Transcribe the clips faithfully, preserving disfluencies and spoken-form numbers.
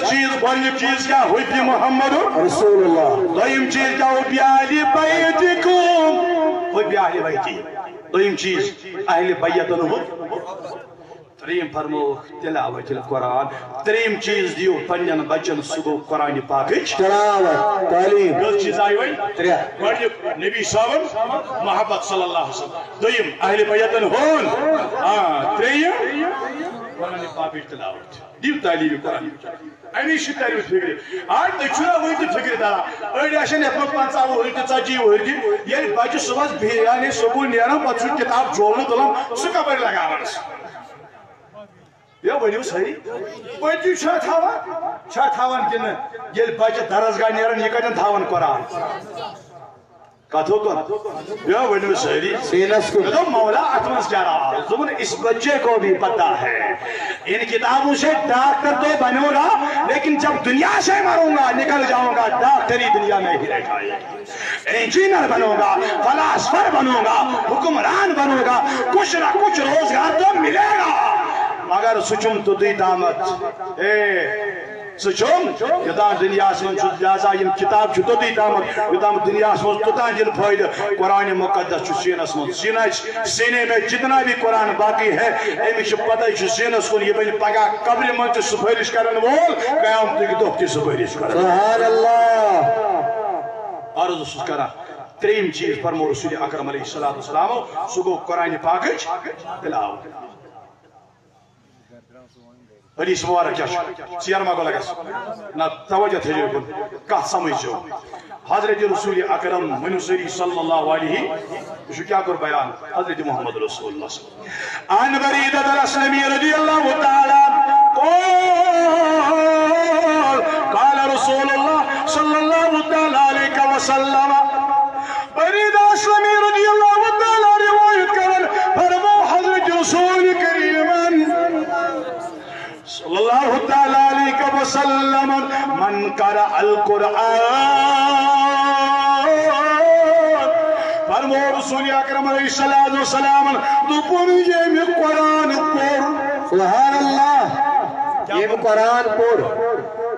چیز، گۄڈٕنیُک چیز کیٛاہ؟ حب محمد رسول اللہ۔ دوٚیِم چیز کیٛاہ؟ حب اہل بیتکم۔ حب اہل بیتی۔ دوٚیِم چیز، اہل بیتن ہُنٛد۔ ترٛیٚیِم فرمووُکھ تلاوت القرآن۔ ترٛیٚیِم چیز دِیِو پننٮ۪ن بچن، سُہ گوٚو قرآن پاکٕچ تلاوت، تعلیٖم۔ کٔژ چیز آیہِ وۄنۍ؟ ترٛےٚ۔ گۄڈٕنیُک نبی صٲبن محبت صلی اللہ علیہ وسلم۔ دوٚیِم اہل بیتن ہُنٛد۔ آ، ترٛیٚیِم قرآن پاکٕچ تلاوت۔ دِیِو تعلیٖم قرآن۔ اَمی سۭتۍ تَرِ فِکرِ۔ آز تُہۍ چھِو نہ وٕنہِ تہِ فِکرِ تَران۔ أڑۍ آسن یَتھ منٛز پنٛژاہ وُہٕرۍ تہِ، ژَتجی وُہٕرۍ تہِ۔ ییٚلہِ بَچہٕ صُبحَس بیٚہہِ ہا نے سکوٗل نیران، پَتہٕ چھُ کِتاب جولہٕ تُلان، سُہ کَپٲرۍ لَگاوان سُہ؟ یا ؤنِو سٲری، پٔتِو چھا تھاوان؟ چھا تھاوان کِنہٕ ییٚلہِ بَچہٕ درسگاہ نیران، یہِ کَتٮ۪ن تھاوان قرآن؟ کتھو کن؟ یا ؤنِو سٲری۔ سیٖنس کُن۔ مےٚ دوٚپ، مولا، اتھ منٛز کیٛاہ راز؟ دوٚپُن، اس بچے کو بھی پتا ہے، ان کتابوں سے ڈاکٹر تو بنوں گا، لیکن جب دنیا سے مروں گا، نکل جاؤں گا، ڈاکٹری دنیا میں ہی رہ جائے گی۔ انجینئر بنوں گا، فلاسفر بنوں گا، حکمران بنوں گا، کچھ نہ کچھ روزگار تو ملے گا۔ مگر سُہ چھُم توٚتُے تامَتھ۔ اے، سُہ چھُم، یوٚتام دُنیاہَس منٛز چھُ، لہذا یِم کِتاب چھِ توٚتُے تامَتھ، یوٚتام دُنیاہَس منٛز توٚتام دِن فٲیدٕ۔ قرآن مقدس چھُ سیٖنَس منٛز۔ سیٖنہ چھِ، سینے میں جتنا بھی قرآن باقی ہے، أمِس چھِ پتہ، یہِ چھُ سیٖنَس کُن، یہِ بَنہِ پگاہ قبرِ منٛز تہِ سُفٲرِش کَرَن وول، قیامتٕکۍ دۄہ تہِ سُفٲرِش کَرَن۔ سبحان اللہ۔ عرض اوسُس کران، ترٛیٚیِم چیٖز فرمو رسول اکرم علیہ الصلوۃ والسلام، سُہ گوٚو قرآن پاکٕچ تلاوت۔ حدیث مبارک کیٛاہ چھُ؟ ژیر ما گوٚو لگس؟ نہ، توجہ تھٲیِو کُن، کتھ سمجھو۔ حضرت رسول اکرم، ؤنِو سٲری صلی اللہ علیہ، یہِ چھُ کیٛاہ کوٚر بیان؟ حضرت محمد رسول اللہ صلی اللہ علیہ وسلم۔ عن بريدة الأسلمي رضي الله تعالى عنه قال، قال رسول الله صلى الله تعالى عليه وسلم۔ بریدہ اسلمی رضی اللہ تعالیٰ روایت کرن، فرمو حضرت رسول کریمن صلی اللہ تعالیٰ علیہ وسلم، من قرأ القرآن، فرمو رسول اکرم علیہ الصلوۃ والسلام، دوٚپُن ییٚمہِ قرآن پوٚر۔ سبحان اللہ۔ ییٚمہِ قرآن پوٚر۔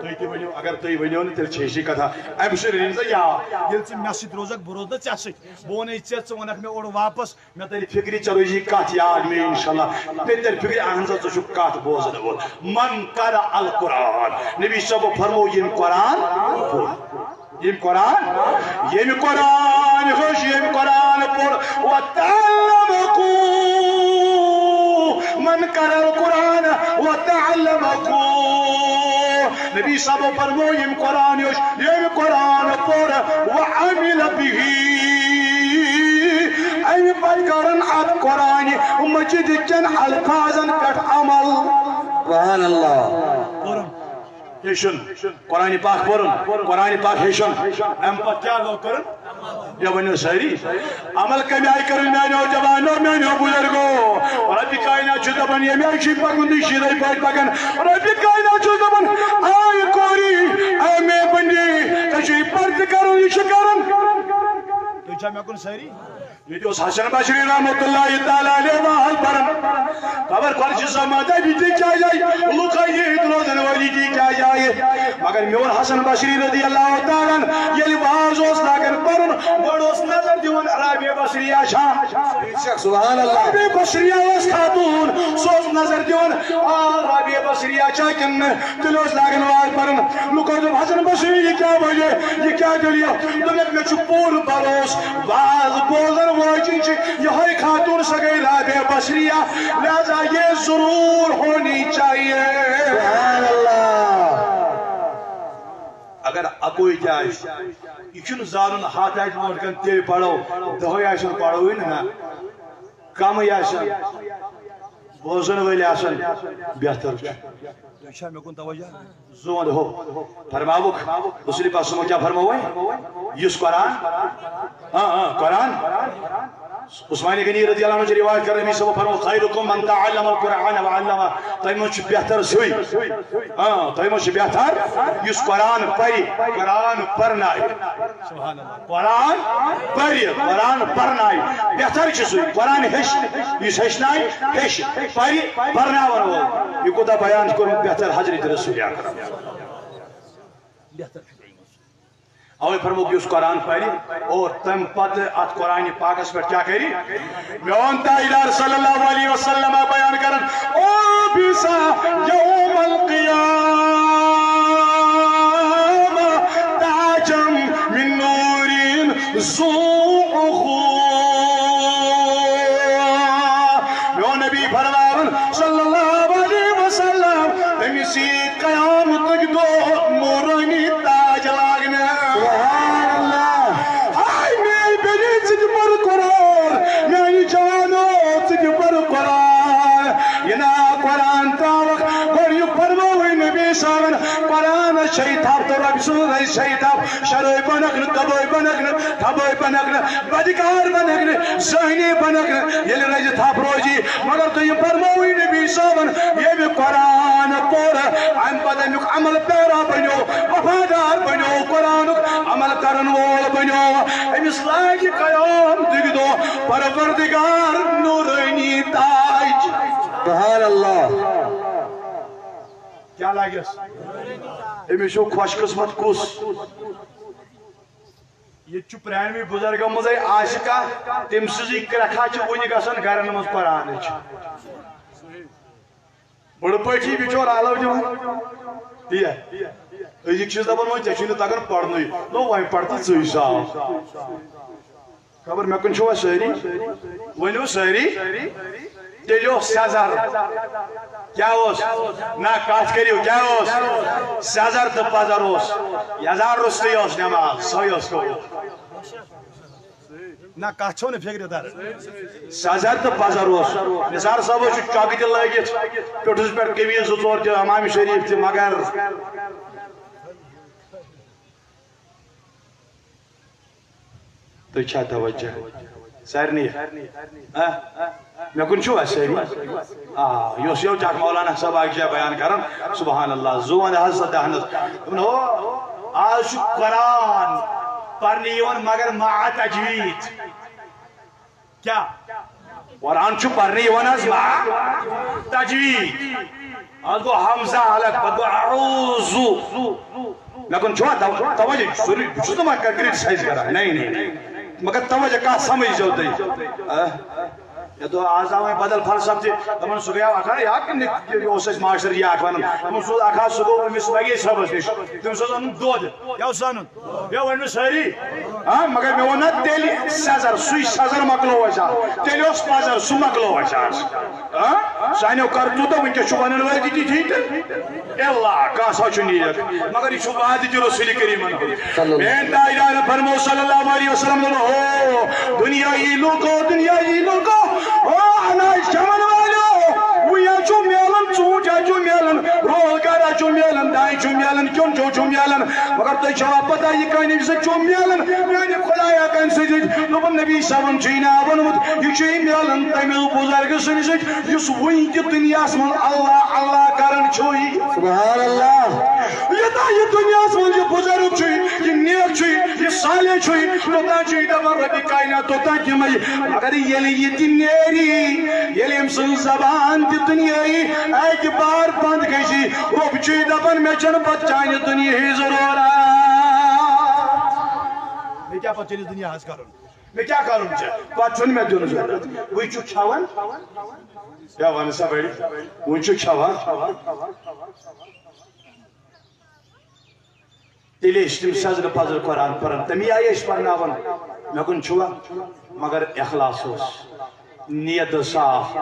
تُہۍ تہِ ؤنِو، اگر تُہۍ ؤنِو نہٕ، تیٚلہِ چھے ہِشی کتھا۔ اَمہِ سۭتۍ رٔنۍ زِ یاد۔ ییٚلہِ ژٕ مےٚ سۭتۍ روزکھ، بہٕ روزٕ نہٕ ژےٚ سۭتۍ۔ بہٕ وَنے ژےٚ، ژٕ وَنکھ مےٚ اورٕ واپس۔ مےٚ تَرِ فِکرِ، ژےٚ روزی کَتھ یاد مےٚ اِنشاءاللہ۔ مےٚ تَرِ فِکرِ، اَہَن سا، ژٕ چھُکھ کَتھ بوزَن وول۔ من قرأ القرآن، نبی صٲبو فرمو، ییٚمۍ قرآن پوٚر۔ ییٚمۍ قرآن، ییٚمۍ قرآن ہیوٚچھ، ییٚمۍ قرآن پوٚر۔ وتعلمه، من قرأ القرآن وتعلمه۔ نبی صٲبو فرمو، ییٚمۍ قرآن ہیوٚچھ، ییٚمۍ قرآن پوٚر، وعمل به، اَمہِ پتہٕ کرن اتھ قرآن مجید کٮ۪ن الفاظن پٮ۪ٹھ عمل۔ سبحان اللہ۔ پوٚرُن، ہیٚچھُن، قرآن پاک پوٚرُن، قرآن پاک ہیٚچھُن، اَمہِ پتہٕ کیٛاہ گوٚو کرُن؟ یا ؤنِو سٲری، عمل کَمہِ آیہِ کٔرِو میٛانیو جوانو، میٛانیو بُزرگو؟ رۄبِ کائنات چھُ دَپان، ییٚمہِ آیہِ چھُے پَکُن، تُہۍ چھِو یِتھَے پٲٹھۍ پَکان۔ رۄبِ کائنات چھُ دَپان، اے کوری، اے مےٚ بٔنی، ژےٚ چھُے پَردٕ کَرُن، یہِ چھُ کَرُن۔ تُہۍ چھا مےٚ کُن سٲری؟ ییٚتہِ اوس حسن بصری رحمتہ اللہ تعالیٰ علیہ وحل پَران۔ خبر خۄدایہِ سٕنٛز مدد یہِ تہِ کیٛاہ جایہِ، لُکھ ییٚتہِ روزن وٲلی تہِ کیٛاہ جایہِ۔ مگر میون حسن بصری رضی اللہ تعالیٰ عنہ ییٚلہِ واز اوس لاگان پَرُن، گۄڈٕ اوس نظر دِوان رابعہ بصریہ چھا۔ سبحان اللہ۔ رابعہ بصریہ ٲس خاتوٗن، سُہ اوس نظر دِوان، آ، رابعہ بصریہ چھا کِنہٕ نہٕ۔ تیٚلہِ اوس لاگان واز پَرُن۔ لُکو دوٚپ، حسن بصری، یہِ کیٛاہ وجہ؟ یہِ کیٛاہ دٔلیٖل؟ دوٚپُکھ، مےٚ چھُ پوٗرٕ بھروسہٕ، واز بوزن وٲجِنۍ چھِ یِہوٚے خاتوٗن، سۄ گٔے رابعہ بصریہ، لہذا یہ ضرور ہونی چاہیے۔ سبحان اللہ۔ اگر اَکُے تہِ آسہِ، یہِ چھُنہٕ زانُن ہَتھ آسہِ برونٛٹھ کَنہِ تیٚلہِ پَرو، دَہَے آسن پَروٕے نہٕ، نہ، کَمٕے آسن، بوزن وٲلۍ آسن، بہتر چھُ۔ تُہۍ چھا مےٚ کُن توجہ؟ زوند ہو۔ فرماوُکھ، رسول پاک صلی اللہ علیہ وسلم کیٛاہ فرمووے؟ یُس قرآن، ہاں، ہاں، قرآن، عثمان غنی رضی اللہ عنہ چھِ روایت کران، نبی صٲبو فرموو، "خیرکم من تعلم القرآن وعلمہ"، تۄہہِ منٛز چھُ بہتر سُے، آ، تۄہہِ منٛز چھُ بہتر یُس قرآن پرِ، قرآن پرنایہِ۔ سبحان اللہ۔ قرآن پرِ، قرآن پرنایہِ۔ بہتر چھُ سُے، قرآن ہیٚچھِ، یُس ہیٚچھنایہِ، ہیٚچھِ، پرِ، پرناون وول۔ یہِ کوٗتاہ بیان چھُ کوٚرمُت بہتر حضرت رسول اکرم۔ بہتر چھُ بیٚیہِ۔ اوے فرمووُکھ، یُس قرآن پرِ اور تمہِ پتہٕ اتھ قرآن پاکس پٮ۪ٹھ کیٛاہ کرِ؟ میون تاجدار صلی اللہ علیہ وسلم بیان کران، او بیسا یوم القیامہ تاجم من نورین ذو اخو۔ میون نبی فرماوان صلی اللہ علیہ وسلم، تٔمِس یی قیامتٕکۍ دۄہ نورانی تاج لاگنہٕ۔ سبحان اللہ۔ ہاے میٲنۍ بیٚنہِ، ژٕ تہِ پَر قرآن، میانہِ جوانو، ژٕ تہِ پَر قرآن۔ یہِ نا قرآن تراوکھ، گۄڈٕ یہِ فرمووٕے نبی صٲبن، قرآنس چھے تھپھ تہٕ رۄبہِ سٕنٛز چھے تھپھ، شرٲبۍ بنکھ نہٕ، کبٲبۍ بنکھ نہٕ، تھبٲے بنکھ نہٕ، بدکار بنکھ نہٕ، زٲنی بنکھ نہٕ۔ ییٚلہِ رزِ تھپھ روزی، مگر تُہۍ فرمووٕے نبی صٲبن، ییٚمہِ قرآن پوٚر، اَمہِ پتہٕ اَمیُک عمل پیرا بنیو، وفادار بنیو، قرآنُک عمل کرن وول بنیو، أمِس لاگہِ قیامتٕکۍ دۄہ پروردگار نورانی تاج۔ سبحان اللہ۔ کیٛاہ لاگٮ۪س؟ أمِس چھُ خوش قسمت کُس؟ ییٚتہِ چھُ پرٛانہِ بُزرگو منٛزٕے آسہِ کانٛہہ، تٔمۍ سٕنٛزٕے کرٛٮ۪کھا چھِ وُنہِ گژھان گرن منٛز قرآنٕچ۔ بٔڑ پٲٹھی بِچور آلو دِوان۔ تی یا؟ أزِکۍ چھِس دَپان، وۄنۍ ژےٚ چھُے نہٕ تَگان پَرنُے۔ نو وۄنۍ پَر تہٕ ژٕے صاف۔ خبر مےٚ کُن چھِوا سٲری؟ ؤنِو سٲری۔ تیٚلہِ اوس سٮ۪زر۔ کیٛاہ اوس؟ نہ، کتھ کٔرِو، کیٛاہ اوس؟ سٮ۪زر تہٕ پزر اوس۔ یزار روٚستُے اوس نٮ۪ماز، سۄے ٲس قبول۔ نہ، کتھ چھو نہٕ فکرِ تر۔ سٮ۪زر تہٕ پزر اوس۔ نثار صٲبس چھُ چۄکہٕ تہِ لٲگِتھ، پیوٚٹھُس پٮ۪ٹھ قمیٖض زٕ ژور تہِ، امام شریف تہِ، مگر تُہۍ چھا توجہ؟ سارنٕے؟ ہہ؟ مےٚ کُن چھُوا سٲری؟ آ، یہِ اوس یوٚت اکھ مولانا صٲب اکھ جاے بیان کران، سبحان اللہ، زُو وَنٛدٕ حض سداہنس۔ دوٚپُن، ہو، آز چھُ قرآن پرنہٕ یِوان مگر مع تجوید۔ کیٛاہ؟ قرآن چھُ پرنہٕ یِوان حظ مع تجوید۔ از گوٚو حمزہ الگ، پتہٕ گوٚو اعوذ۔ مےٚ کُن چھُوا تو-، توجہ؟ سورُے، بہٕ چھُس نہٕ وۄنۍ کانٛہہ criticize کران۔ نہیں، نہیں، نہیں۔ مگر توجہ کتھ سمجھ زیو تُہۍ۔ آ؟ مےٚ دوٚپ، از آو وۄنۍ بدل فلسفہٕ تہِ۔ دَپان، سُہ گٔیو اکھ ہا، یا کِنہٕ یہِ اوس اَسہِ ماسٹر یہِ اکھ وَنان۔ دوٚپُن، سُہ اوس اکھ ہا، سُہ گوٚو أمِس مَگے صٲبَس نِش۔ تٔمِس اوس اَنُن دۄد۔ کیٛاہ اوس اَنُن؟ مےٚ ؤنِو سٲری۔ ہاں، مگر مےٚ ووٚن نہ تیٚلہِ سٮ۪زر، سُے سٮ۪زر مۄکلوو اَسہِ آز۔ تیٚلہِ اوس پزر، سُہ مۄکلوو اَسہِ آز۔ ہاں؟ سانیو کر تیوٗتاہ، وٕنکیٚس چھُ وَنَن وٲلۍ تہِ تِتھی تہٕ۔ اللہ، کانٛہہ سا چھُ نیک۔ مگر یہِ چھُ وعدٕ تہِ رسول کریٖمن ہُنٛد۔ صلی اللہ۔ میٲنۍ تاجدارن فرموو صلی اللہ علیہ وسلم، دوٚپُن، ہو، دُنیاہی لوٗکو، دُنیاہی لوٗکو، ہو، اناج کھٮ۪وَن والیو، وٕنہِ چھُ میلان، ژوٗنٛٹھۍ چھُ میلان، روزگار چھُ میلان، دانہِ چھُ میلان، کیوٚن چھُ، چھُ میلان۔ مگر تُہۍ چھوا پتہ یہِ کَمہِ سۭتۍ چھُ میلان؟ میانہِ خدایا، کَمہِ سۭتۍ؟ دوٚپُن، نبی صٲبن چھُے ناو ووٚنمُت، یہِ چھُے میلان تَمہِ بُزرگہٕ سٕنٛدِ سۭتۍ، یُس وٕنہِ تہِ دُنیاہَس منٛز اللہ اللہ کران چھُے۔ سبحان اللہ۔ یوٚتام یہِ دُنیاہَس منٛز یہِ بُزرگ چھُے، یہِ نیک چھُے، یہِ صالح چھُے، توٚتام چھُے دَپان رۄبِ کائنات، توٚتام دِمَے۔ مگر ییٚلہِ یہِ تہِ نیری، ییٚلہِ أمۍ سٕنٛز زبان تہِ دُنیاہی اعتبار بنٛد گژھِ، رۄب چھُے دَپان، مےٚ چھَنہٕ پَتہٕ چانہِ دُنیاہٕچ ضروٗرت۔ مےٚ کیٛاہ پَتہٕ چٲنِس دُنیاہَس کَرُن؟ مےٚ کیٛاہ کَرُن چھُ؟ پَتہٕ چھُنہٕ مےٚ دیُن ضروٗرت۔ وٕنہِ چھُ کھٮ۪وان۔ یا وَن سا بٔڑِ، وٕنہِ چھُ کھٮ۪وان۔ تیٚلہِ ٲسۍ تِم سٮ۪زرٕ پزرٕ قرآن پران، تَمی آیہِ ٲسۍ پرناوان۔ مےٚ کُن چھُوا؟ مگر اخلاص اوس، نیت ٲس صاف۔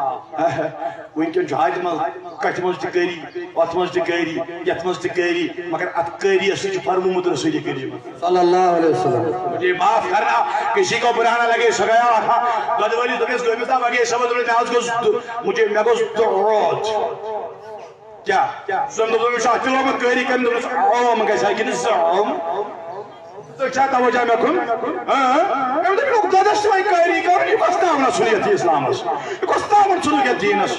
وٕنکٮ۪ن چھُ ہتہِ منٛز، کتھِ منٛز تہِ قٲری، اتھ منٛز تہِ قٲری، یتھ منٛز تہِ قٲری، مگر اتھ قٲریس سۭتۍ چھُ فرمومُت رسول کریم۔ صلی اللہ علیہ وسلم۔ مجھے معاف کرنا، کسی کو برا نہ لگے، سگایا تھا، گدولی تو کس گوبتا مگے سبز میں آج کو مجھے، میں کو کیٛاہ؟ زَن دوٚپُن، أمِس چھُ اَتھ تہِ لوگمُت قٲری کَرنہِ، دوٚپُس، عام گژھِ ہا کِنہٕ زام؟ تُہۍ چھا توجہ مےٚ کُن؟ اۭں۔ أمۍ دوٚپ، یہِ دۄدَس چھِ وۄنۍ قٲری کَرُن، یہِ کۄس تاوَن ژھٕنُکھ یَتھ اِسلامَس؟ یہِ کۄس تاوَن ژھٕنُکھ یَتھ دیٖنَس؟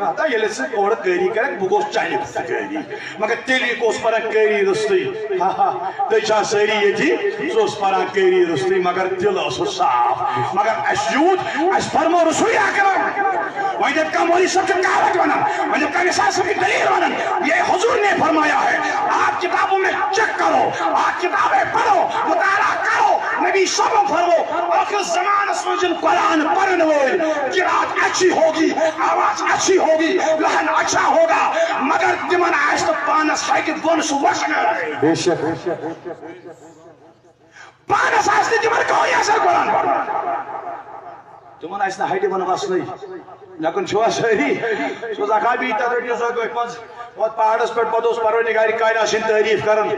ہتا، ییٚلہِ ژٕ اورٕ قٲری کَرَکھ، بہٕ گوس چانہِ کھۄتہٕ قٲری۔ مگر تیٚلہِ یہِ کُس پَران قٲری روٚستُے؟ ہا ہا، تُہۍ چھا سٲری ییٚتی؟ سُہ اوس پَران قٲری روٚستُے، مگر دِل اوسُس صاف۔ مگر اَسہِ یوٗت، اَسہِ فرمو رسول اکرم۔ وۄنۍ دَپہِ کانٛہہ مولوی صٲب چھُ کہاوت وَنان، وۄنۍ دَپہِ کانٛہہ نثار صٲب چھُ دٔلیٖل وَنان۔ یہ حضور نے فرمایا ہے، آپ کتابوں میں چیک کرو، آپ کتابیں پڑھو، مطالعہ کرو، نبی صٲبن فرمو، ٲخر زمانس منٛز یِن قرآن پرن وٲلۍ، قرات اچھی ہوگی، آواز اچھی ہوگی، لحن اچھا ہوگا، مگر تِمن آسہِ نہٕ پانس ہٹہِ بۄن سُہ وچھنہٕ۔ بے شک۔ پانس آسہِ نہٕ تِمن کٕہٕنۍ اثر قرآن پرُن۔ تِمن آسہِ نہٕ ہٹہِ بۄن وسنٕے۔ مےٚ کُن چھِوا سٲری؟ سُہ اوس اکھ ہا بیٚیہِ تتھ رٔٹِو سۄ گٔٹۍ منٛز۔ وۄتھ پہاڑس پٮ۪ٹھ، پتہٕ اوس پروردگار کائنات سٕنٛدۍ تعریٖف کران۔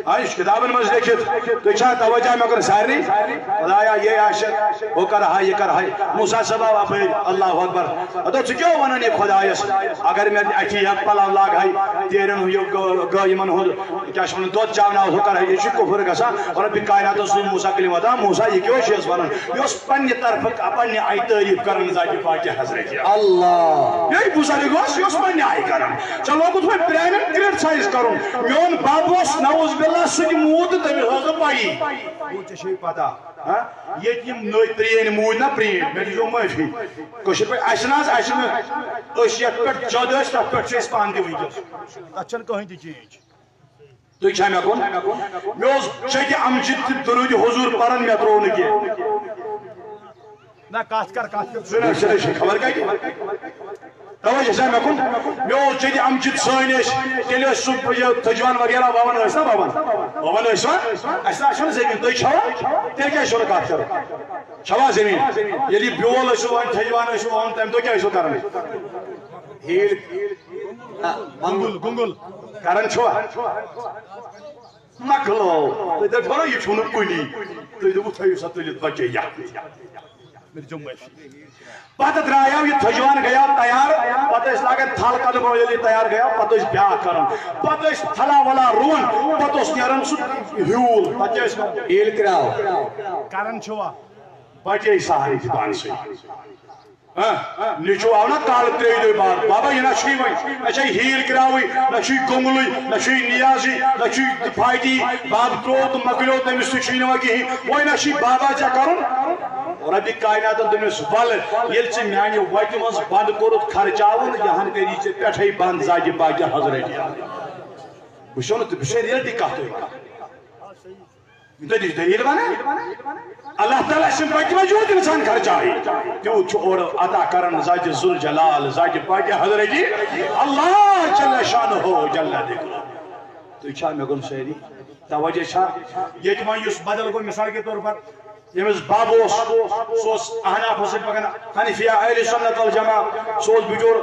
آ، یہِ چھُ کِتابن منٛز لیٚکھِتھ۔ تُہۍ چھا توجہ مےٚ کُن سارنٕے؟ خدایا، یہِ آسہِ، ہُہ کرٕ ہا، یہِ کرٕ ہا۔ موسیٰ صٲب آو اپٲرۍ، اللہ اکبر۔ ہتو، ژٕ کیٛاہ وَنان یہِ خدایس؟ اگر مےٚ اَتھِ یہِ پلو لاگہٕ ہا، تیرٮ۪ن ہُنٛد، یہِ گٲ-، گٲیِمن ہُنٛد، کیٛاہ چھِ وَنان، دۄد چاوناوہا، ہُہ کرٕ ہا، یہِ چھُ کُفر گژھان۔ رۄبِ کائنات اوس موسیٰ کلیم وَدان، موسیٰ، یہِ کیٛاہ چھِ أسۍ وَنان؟ یہِ اوس پننہِ طرفہٕ، پننہِ آیہِ تعریٖف کران ذاتِ پاکہِ حضرتِ۔ اللہ۔ یہِ بُزرگ اوس، یہِ اوس پننہِ آیہِ کران۔ ژےٚ لوگُتھ وۄنۍ پرٛانٮ۪ن criticize کرُن۔ میون بب اوس نعوذ باللہ سُہ تہِ موٗد تہٕ تٔمِس ٲس نہٕ پَیی۔ گوٚو ژےٚ چھے پتہ، ہا؟ ییٚتہِ یِم نٔوۍ پرٛٲنۍ موٗدۍ نا پرٛٲنۍ، مےٚ دیٖزیو معٲفی۔ کٲشِر پٲٹھۍ، اَسہِ نہ حظ، اَسہِ نہٕ، أسۍ یَتھ پٮ۪ٹھ زد ٲسۍ، تَتھ پٮ۪ٹھ چھِ أسۍ پانہٕ تہِ وٕنکیٚس۔ تَتھ چھَنہٕ کٕہٕنۍ تہِ change۔ تُہۍ چھا مےٚ کُن؟ مےٚ اوس جدِ امجد تہِ درود حضور پران، مےٚ ترٛوو نہٕ کینٛہہ۔ نہ، کتھ کر، کتھ کر۔ سُہ نہ، سُہ نہ چھُ خبر کتہِ۔ توے چھا مےٚ کُن؟ مےٚ اوس جدِ امجد، سٲنۍ ٲسۍ، تیٚلہِ ٲسۍ سُہ یہِ تھٔجوان وغیرہ وَوان ٲسۍ نا وَوان؟ وَوان ٲسۍ وا؟ اَسہِ نہ چھَنہٕ زٔمیٖن، تُہۍ چھَوا؟ تیٚلہِ کیٛازِ چھَو نہٕ کتھ کران؟ چھَوا زٔمیٖن؟ ییٚلہِ یہِ بیول ٲسِو وَوان، تھٔجوان ٲسِو وَوان، تَمہِ دۄہ کیٛاہ ٲسِو کران؟ ہیٖل۔ نہ، گۄنٛگُل، گۄنٛگُل۔ کران چھُوا؟ مۄکلو۔ تُہۍ دٔپِو نا، یہِ چھُنہٕ کُنی۔ تُہۍ دٔپِو، تھٲیِو سا تُلِتھ بچے یَتھ۔ مےٚ دیٖزیو معٲفی۔ پتہٕ درٛایاو یہِ تھٔجوان، گٔیاو تیار۔ پتہٕ ٲسۍ لاگان تھل کَڑُن، ییٚلہِ یہِ تیار گٔیاو، پتہٕ ٲسۍ بیٛاکھ کران۔ پتہٕ ٲسۍ تھلا ولا رُوان، پتہٕ اوس نیران سُہ ہیوٗل۔ پتہٕ کیٛاہ ٲسۍ کران؟ ہیٖل کراو۔ کران چھُوا؟ بچے سہارٕ تہِ پانسٕے۔ ہاں، نیٚچو آو نا کالہٕ ترٛیٚیہِ دۄہہِ بعد، بابا، یہِ نہ چھُے وۄنۍ، نہ چھے ہیٖر گراوٕے، نہ چھُے گوٚنگلٕے، نہ چھُے نیازٕے، نہ چھُے فاقی۔ باب ترٛوو تہٕ مۄکلیو، تٔمِس تہِ چھُے نہٕ وۄنۍ کِہیٖنۍ۔ وۄنۍ نہ چھُے بابا ژےٚ کرُن۔ رۄبِ کائناتن دوٚپمس، ولہٕ، ییٚلہِ ژےٚ میانہِ وتہِ منٛز بنٛد کوٚرُتھ خرچاوُن، یہِ ہن کری ژےٚ پٮ۪ٹھے بنٛد ذاتِ پاکہِ حضرتِ۔ وٕچھو نہٕ تُہۍ، بہٕ چھُسے reality کتھ تۄہہِ ونان۔ دٔلیٖل، دٔلیٖل وَنان۔ اللہ تعالیٰ سٕنٛدِ پتہٕ وجوٗد اِنسان خرچاوِ۔ تیوٗت چھُ اورٕ عطا کران ذاتِ ذوالجلال، ذاتِ پاکہِ حضرتِ اللہ جل شانہ جل ذکرہ۔ تُہۍ چھا مےٚ کُن سٲری؟ توجہ چھا؟ ییٚتہِ وۄنۍ یُس بدل گوٚو، مثال کے طور پر، ییٚمِس بب اوس، سُہ اوس احنافس سۭتۍ پکان، حنفیہ اہل سنت والجماعہ، سُہ اوس بِچور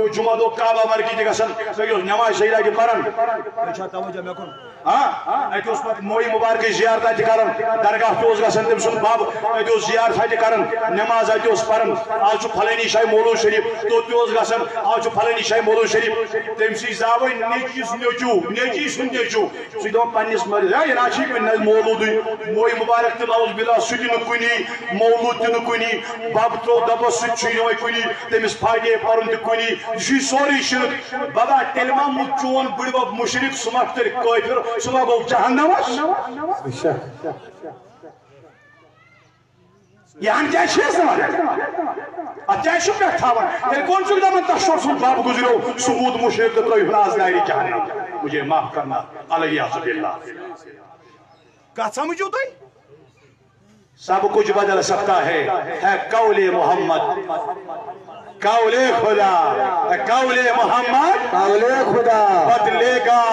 جمعہ دۄہ کعبہ مرکز تہِ گژھان، سُہ اوس نماز سجدہ تہِ پران۔ تُہۍ چھا توجہ مےٚ کُن؟ ہاں، اتہِ اوس پتہٕ موے مبارکٕچ زیارتہ تہِ کران، درگاہ تہِ اوس گژھان تٔمۍ سُنٛد بب، اتہِ اوس زیارتہ تہِ کران، نماز اتہِ اوس پران۔ آز چھُ فلٲنی جایہِ مولوٗد شریف، توٚت تہِ اوس گژھان۔ آز چھُ فلٲنی جایہِ مولوٗد شریف، تٔمۍ سٕے زاوٕے نیٚچوِس نیٚچوٗ، نیٚچی سُنٛد نیٚچوٗ۔ سُہ چھُ دپان پننِس مٲلِس، ہے، یہِ نہ چھُے کُنہِ نظرِ مولوٗدٕے، موے مبارک تہِ نعوذ باللہ، سُہ تہِ نہٕ کُنی، مولوٗد تہِ نہٕ کُنی، بب ترٛوو دۄبس، سُہ تہِ چھُے نہٕ وۄنۍ کُنی، تٔمِس فاتحہ پرُن تہِ کُنی، یہِ چھُے سورُے شرک۔ بابا، تیٚلہِ ما موٗد چون بٕڈِبب مُشرِک، سُہ ما تیٚلہِ کٲفِر، سُہ ما گوٚو جہنمس؟ اچھا۔ یہِ ہن کیٛازِ چھِ أسۍ نہٕ ونان؟ اتھ کیٛازِ چھُ پٮ۪ٹھ تھاوان؟ تیٚلہِ کون چھُکھ دپان تۄہہِ چھُو سُنٛد بب گُزریو، سُہ موٗد مُشرِک تہٕ ترٛٲوِہُن آز نارِ جہنم؟ مجھے معاف کرنا، العیاذ باللہ۔ کتھ سمجھو تُہۍ؟ سب کچھ بدل سکتا ہے، ہے قول محمد، قول خدا، ہے قول محمد، قول خدا۔ بدلے گا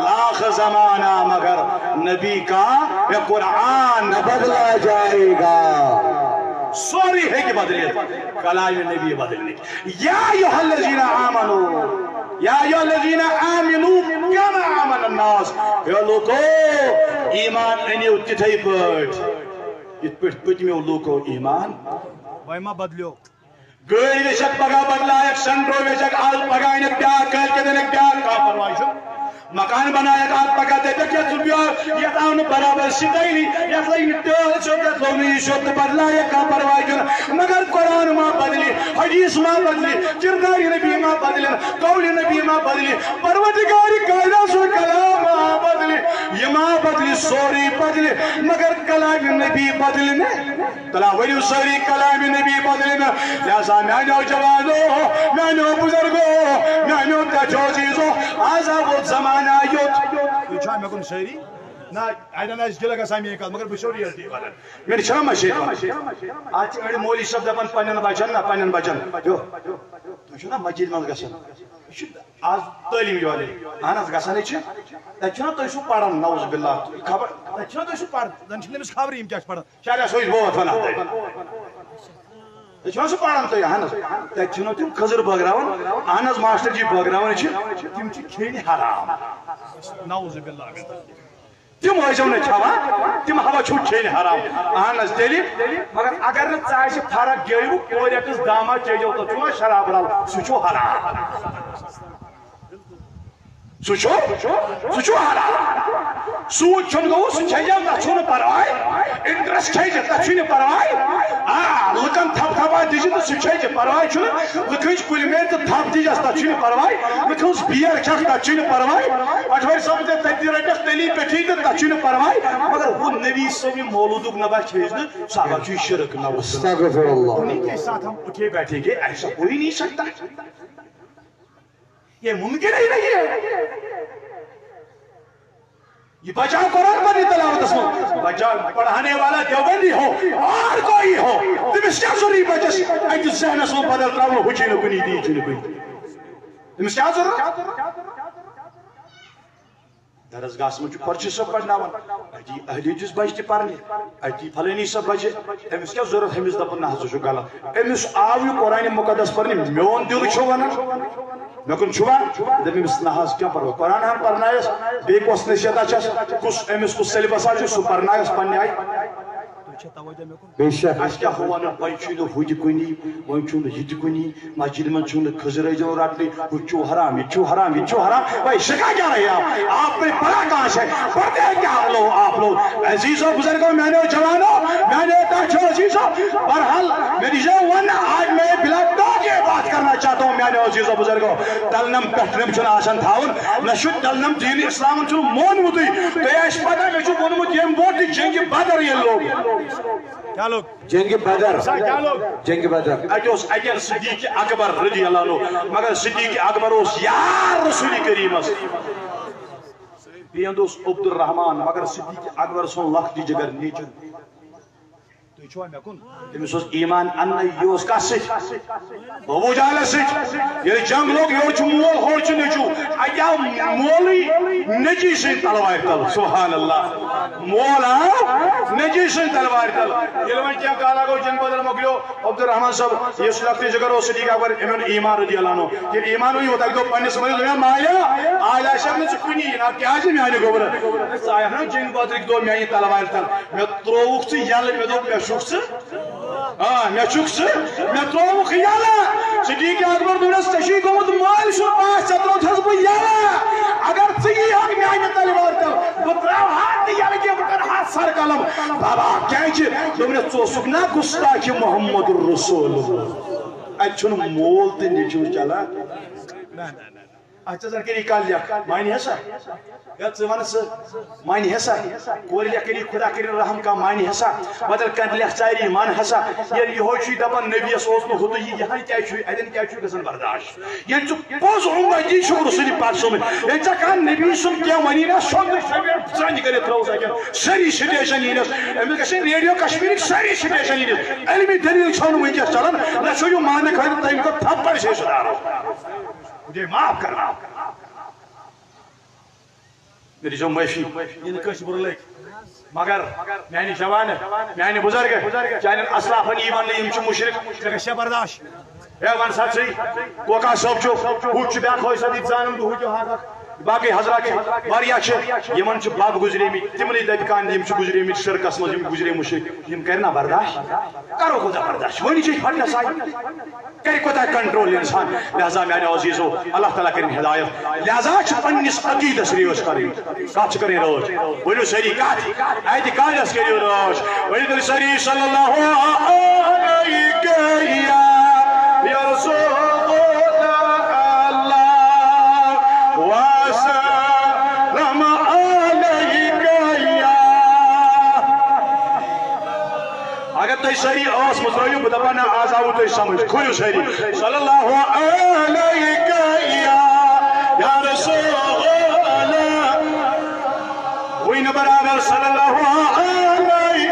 لاکھ زمانہ مگر نبی کا یہ قرآن نہ بدلا جائے گا۔ سورُے ہیٚکہِ بدلِتھ، کلام نبی بدلہِ نہٕ۔ یا ایھا الذین آمنو، یا ایھا الذین آمنو کما آمن الناس۔ ہے لوکو، ایمان أنِو تِتھے پٲٹھۍ، یِتھ پٲٹھۍ پٔتمیو لوکو ایمان۔ وۄنۍ ما بدلیو؟ گٲڑۍ ویچھکھ پگاہ بدلایکھ، سینٹرو ویچھکھ آز، پگاہ انکھ بیاکھ، کٲلۍ کٮ۪تھ انکھ بیاکھ، کانٛہہ پرواے چھُنہٕ۔ مکان بنایکھ، اتھ پگاہ دپکھ، یتھ ژٕ بیوہکھ، یتھ آو نہٕ برابر سٹایلی، یتھ لگہِ نہٕ ٹٲل سیوٚد، یتھ لوٚگ نہٕ یہِ سیوٚد، تہٕ بدلایکھ، کانٛہہ پرواے چھُنہٕ۔ مگر قرآن ما بدلہِ، حدیث ما بدلہِ، کردار نبی ما بدلہِ، قول نبی ما بدلہِ، پروردگار کائنات سُنٛد کلام ما بدلہِ۔ یہِ ما بدلہِ، سورُے بدلہِ، مگر کلام نبی بدلہِ نہٕ۔ تلا ؤنِو سٲری، کلام نبی بدلہِ نہٕ۔ لہذا میانیو جوانو، میانیو بزرگو، میانیو ٹاٹھیو عزیزو، آز آو ووت زمانہ یوٚت۔ تُہۍ چھا مےٚ کُن سٲری؟ نہ، اَڑٮ۪ن آسہِ گِلہٕ گژھان میٛٲنۍ کَتھ، مگر بہٕ چھُسو reality وَنان۔ مےٚ چھِنہ مٔشیٖد وَنان؟ اَتھ چھِ أڑۍ مولوی صٲب دَپان پنٛنٮ۪ن بَچَن، نہ، پنٛنٮ۪ن بَچَن، یو، تُہۍ چھِو نہ مسجد منٛز گژھان؟ یہِ چھُ آز تعلیٖم یورٕ۔ اہن حظ، گژھان ہے چھِ۔ تَتہِ چھُنہ تُہۍ سُہ پَران، نعوذ باللہ۔ خبر، تَتہِ چھُنہ تُہۍ سُہ پَران، زَن چھِنہٕ تٔمِس خبرٕے یِم کیٛاہ چھِ پَران۔ شاید آسو أسۍ بٲتھ وَنان تَتہِ۔ تَتہِ چھُنہ سُہ پَران تُہۍ، اہن حظ۔ تَتہِ چھِنہ تِم کھٔزٕر بٲگراوان، اہن حظ، ماسٹر جی بٲگراوان چھِ، تِم چھِ کھیٚنۍ حرام۔ نعوذ باللہ۔ تِم ٲسۍزیو نہٕ کھٮ۪وان، تِم ہوا چھِو کھیٚنۍ حرام۔ اہن حظ، تیٚلہِ، مگر اگر نہٕ ژٕ آسہِ فرق گیوٕ، کورِ کِس داماد چیٚیو تہٕ چھُنہ شراب رَل، سُہ چھُ حرام۔ سُہ چھُ، سُہ چھُ حرام۔ سوٗد چھُنہٕ گوٚو، سُہ کھیٚیو، تَتھ چھُنہٕ پرواے۔ انٹرسٹ کھیٚیہِ، تَتھ چھُنہٕ پرواے۔ آ، لُکن تھپھ تھپا دِجہِ تہٕ سُہ کھیٚیہِ، پرواے چھُنہٕ۔ لُکن چھِ کُلۍ میٚتۍ تہٕ تھپھ دِجس، تَتھ چھُنہٕ پرواے۔ لُکن ہٕنٛز بیر کھٮ۪کھ، تَتھ چھُنہٕ پرواے۔ پٹھوٲرۍ صٲب تہِ تٔتی رٔٹِتھ تٔلی پٮ۪ٹھٕے تہٕ تَتھ چھُنہٕ پرواے۔ مگر ہُہ نبی صٲب یہِ مولوٗدُک نبا کھیٚیہِ نہٕ، سُہ ہبا چھُ یہِ شرک، نعوذ۔ استغفر اللہ۔ انہیں کے ساتھ ہم اٹھے بیٹھے گے، ایسا ہو ہی نہیں سکتا۔ یہ ممکن ہی نہیں ہے۔ یہ بچاؤ قرآن پڑھنے تلاوت اس میں۔ بچاؤ پڑھانے والا دیوبندی ہو اور کوئی ہو، تٔمِس کیٛاہ ضروٗری بچس اَتہِ ذہنس منٛز بدل ترٛاوُن، ہُہ چھُے نہٕ کُنی، دی چھُے نہٕ کُنی۔ تٔمِس کیٛاہ ضروٗرت؟ درسگاہس منٛز چھُ پرچہِ صٲب پرناوان، اَتی اہلی جُز بچہِ تہِ پرنہِ، اَتی فلٲنی صٲب بچہِ۔ أمِس کیٛاہ ضروٗرت؟ أمِس دَپُن، نہ حظ، ژٕ چھُکھ غلط۔ أمِس آو یہِ قرآنِ مُقدس پرنہِ، میون دِل چھُ وَنان، مےٚ کُن چھُوا؟ دَپہِ أمِس، نہ حظ، کیٛاہ پَرو؟ قرآن ہن پَرنایَس، بیٚیہِ کۄس نصیحت چھَس، کُس، أمِس کُس سیلبس چھُ، سُہ پَرنایَس پنٛنہِ آیہِ۔ تُہۍ چھا توجہ مےٚ کُن؟ بے شک۔ اَسہِ کیٛاہ ہُہ وَنُن، وۄنۍ چھُے نہٕ ہُہ تہِ کُنی، وۄنۍ چھُو نہٕ یہِ تہِ کُنی، مسجد منٛز چھُو نہٕ کھٔزٕر ٲسۍزیو رَٹنٕے، ہُہ تہِ چھُو حرام، یہِ تہِ چھُو حرام، یہِ تہِ چھُو حرام۔ وۄنۍ شِکا کیا رہے آپ؟ آپ نے پڑھا کہاں سے؟ پڑھتے ہیں کیا ہم لوگ، آپ لوگ؟ عزیزو، بزرگو، میانیو جوانو، میانیو ٹاٹھیو عزیزو، بہرحال، مےٚ دیٖزیو وننہٕ، آج میں بلا ٹوک یہ بات کرنا چاہتا ہوں، میانیو عزیزو بزرگو، تلنم پٮ۪ٹھنم چھُنہٕ آسان تھاوُن، نہ چھُ تلنم دین اسلامن چھُنہٕ مونمُتٕے۔ تۄہہِ آسہِ پتہ، مےٚ چھُ ووٚنمُت ییٚمہِ برونٛٹھ تہِ جنگِ بدر ییٚلہِ لوٚگ۔ کیا لوٚگ؟ جنگِ بدر۔ سا کیا لوٚگ؟ جنگِ بدر۔ اتہِ اوس اکہِ صدیق اکبر رضی اللہ عنہ، مگر صدیق اکبر اوس یار رسول کریمس۔ بیٚیہِ اوس عبدالرحمان، مگر صدیق اکبر سُنٛد لۄکٹہِ جگر نیٚچُن۔ تُہۍ چھِوا مےٚ کُن؟ تٔمِس اوس ایمان اَننَے، یہِ اوس کَس سۭتۍ؟ ابو جہلس سۭتۍ۔ ییٚلہِ جنگ لوٚگ، یورٕ چھُ مول، ہورٕ چھُ نیٚچوٗ۔ اَتہِ آو مولٕے نیٚچی سٕنٛدِ تلوارِ تل۔ سبحان اللہ۔ مول آو نیٚچی سٕنٛدِ تلوارِ تل۔ ییٚلہِ وۄنۍ کینٛہہ کالا گوٚو، جنگ بدر مۄکلیو، عبدالرحمان صٲب، یُس لۄکٹہِ جگر اوس، صدیق اکبر، أمۍ اوٚن ایمان رضی اللہ عنہ۔ ییٚلہِ ایمان اوٚن، یوٗتاہ گوٚو پننِس مٲلِس، دوٚپُن، مایا، آز آسہِ نہٕ ژٕ کُنی، نہ کیٛازِ میانہِ گوٚبرٕ؟ ژٕ آیکھ نہ جنگ بدرٕکۍ دۄہ میانہِ تلوارِ تل۔ مےٚ ترٛووُکھ ژٕ یَلہٕ، مےٚ دوٚپ، مےٚ چھُکھ ژٕ، آ، مےٚ چھُکھ ژٕ، مےٚ ترٛووُکھ یَلہٕ۔ صدیق اکبر دوٚپنَس، ژےٚ چھُے گوٚمُت مٲلۍ سُنٛد پاس، ژےٚ ترٛووتھَس بہٕ یَلہٕ۔ اگر ژٕ ییٖہَکھ میانہِ تلوارِ تل، بہٕ ترٛاوہا نہٕ یَلہٕ کینٛہہ، بہٕ کَرٕہا سر قلم۔ بابا، کیٛازِ؟ دوٚپنَس، ژٕ اوسُکھ نا گُستاخِ محمد رسول اللہ۔ اَتہِ چھُنہٕ مول تہٕ نیٚچوٗ چلان۔ نہ، نہ، نہ۔ اَتھ ژٕ زَن کٔرِو کَل لیکھ، مانہِ ہسا؟ یا ژٕ وَن سا، مانہِ ہسا؟ کورِ لیکھ کٔرِو خدا کٔرِن رحم کانٛہہ، مانہِ ہسا؟ بدل کانٛہہ لیکھ ژاری، مان ہسا؟ ییٚلہِ یِہوٚے چھُے دَپان نبیَس اوس نہٕ ہُہ تہٕ یہِ، یہِ ہَن کیٛازِ چھُے، اَتٮ۪ن کیٛازِ چھُے گژھان برداش؟ ییٚلہِ ژٕ پوٚز اُمتی چھُکھ رسول پاک صٲبٕنۍ، ییٚلہِ ژےٚ کانٛہہ نبی سُنٛد کینٛہہ وَنی نا، سیوٚدُے سیوٚدُے ژَنہِ کٔرِتھ ترٛٲوٕس اَتٮ۪ن، سٲری سٹیشن یی نَس، أمِس گژھن ریڈیو کشمیٖرٕکۍ سٲری سٹیشن یی نَس۔ علمی دٔلیٖل چھَو نہٕ وٕنکیٚس چلان، نہ چھُو یہِ ماننہٕ خٲطرٕ تۄہہِ کٔر تھپڑ چھِ أسۍ سُدھارو۔ مجھے معاف کرنا۔ مےٚ دیٖزیو معٲفی، یہِ نہٕ کٲنٛسہِ بُرٕ لٔگۍ۔ مگر میانہِ جوانہٕ، میانہِ بُزرگہٕ، چانٮ۪ن اسلافن یی وننہٕ، یِم چھِ مُشرِک، ژےٚ گژھِ برداش۔ ہے، وَن سا ژٕے، کوکا صٲب چھُ، ہُہ چھُ بیٛاکھ، ہٲے سا، یہِ تہِ زانَن بہٕ، ہُہ تہِ ہاکھ۔ باقٕے حضرات چھِ واریاہ، چھِ یِمن چھِ بب گُزریمٕتۍ، تِمنٕے دَپہِ کانہِ یِم چھِ گُزریمٕتۍ شرکس منٛز، یِم گُزریمٕتۍ چھِ، یِم کرِ نا برداش؟ کرو کوٗتاہ برداش؟ وۄنۍ چھِ أسۍ پھٹنس آیہِ۔ کرِ کوٗتاہ کنٹرول انسان؟ لہذا میانیو عزیزو، اللہ تعالیٰ کٔرِن ہدایت۔ لہذا چھِ پننِس عقیدس رٲچھ کرٕنۍ۔ کتھ چھِ کرٕنۍ رٲچھ؟ ؤنِو سٲری کتھ، اعتقادس کٔرِو رٲچھ۔ ؤنِو تیٚلہِ سٲری صلی اللہ علیہ یا رسول اللہ وسلم علیہ یا۔ اگر تُہۍ سٲری ٲس مٕژرٲیِو، بہٕ دَپان نہ، آز آوٕ تۄہہِ سمجھ، کھوٗرِو سٲری۔ صلی اللہ علیہ یا، یا رسول اللہ۔ وٕنہِ برابر صلی اللہ علیہ۔